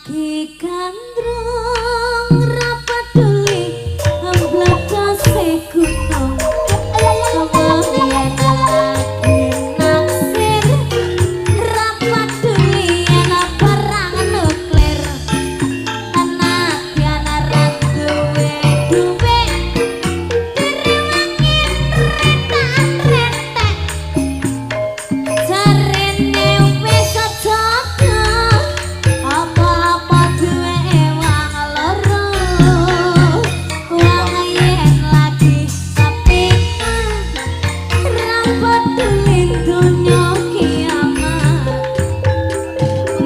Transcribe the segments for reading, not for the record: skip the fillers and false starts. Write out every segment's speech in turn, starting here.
Lagi gandrung ra peduli mbledose gunung. Yen lagi naksir ra peduli yen perang nuklir. Nadyan ra duwe duwe direwangi rentak-rentek. Jarene wis jodoh, apa-apa duwe wong loro. Wong yen lagi kepikan ra peduli donya kiamat.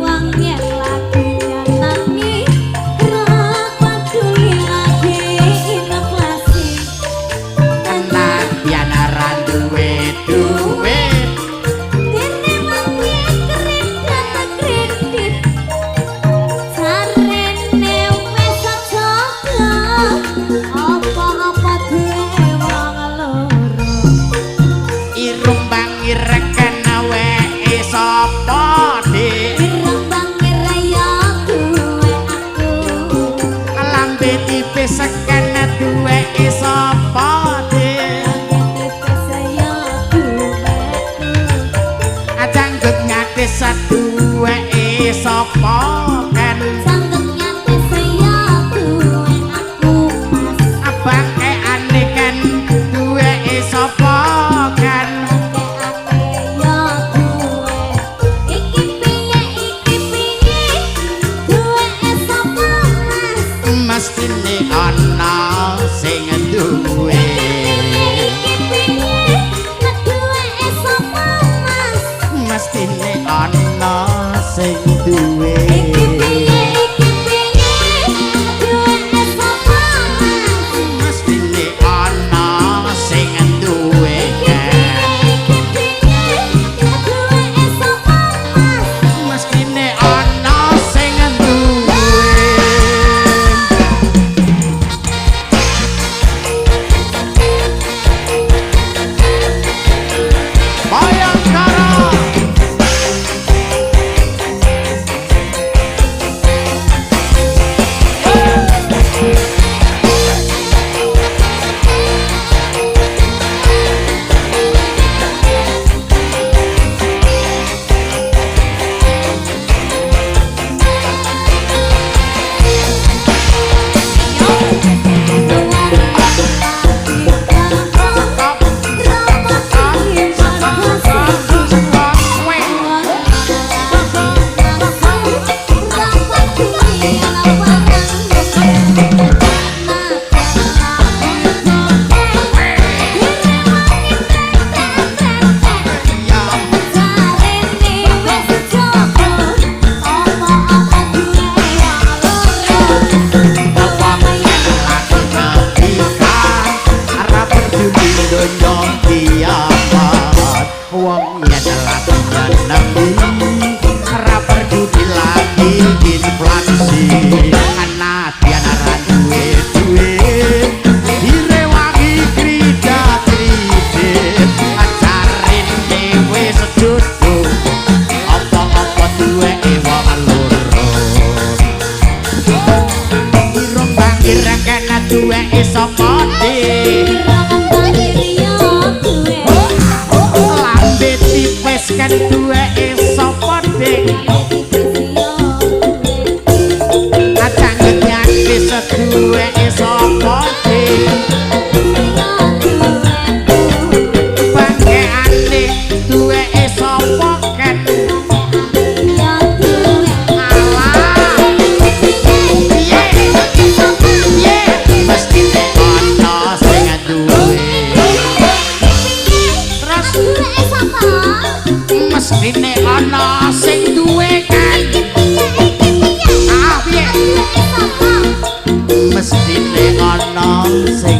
Wong yen lagi nyenengi ra peduli lagi inflasi. Nadyan ra duwe duwe Direwangi kredit kredit. Jarene wis jodoh, apa-apa duwe wong loro. Irung bangir kena weke sapa, Dik? Ireng bangir ya duwe aku. Lambe tipis kena duweke sapa, Dik? Tipis ya duweku. Janggut nyatis duweke sapa kan? Janggut nyatis ya duwe aku, Mas. Bangkeane kan duweke sapa kan? Bangkeane ya duwe. Iki piye, iki piye, duweke sapa, Mas? Mestine ana sing duwe. Iki piye, duweke sapa, Mas? Mestine ana sing duwe. Iki piye, iki piye, duweke sapa, Mas? Mestine ana sing duwe. Iki piye, iki piye, duweke sapa, Mas? Mestine ana sing duwe. Bayangkara. Ora peduli donya kiamat. Wong yen lagi nyenengi ora peduli lagi inflasi. Nadyan ora duwe duwe direwangi kredit kredit. Jarene wis jodoh, apa-apa duweke wong loro. Irung bangir kena duweke sapa, Dik? Lambe tipis kan duweke sapa, Dik? Janggut nyatis duweke sapa, Dik? Bangkeane duweke sapa kan? Alah, piye piye, mestine ana sing duwe. Terus mestine ana sing duwe kan? Ah, piye, mestine ana sing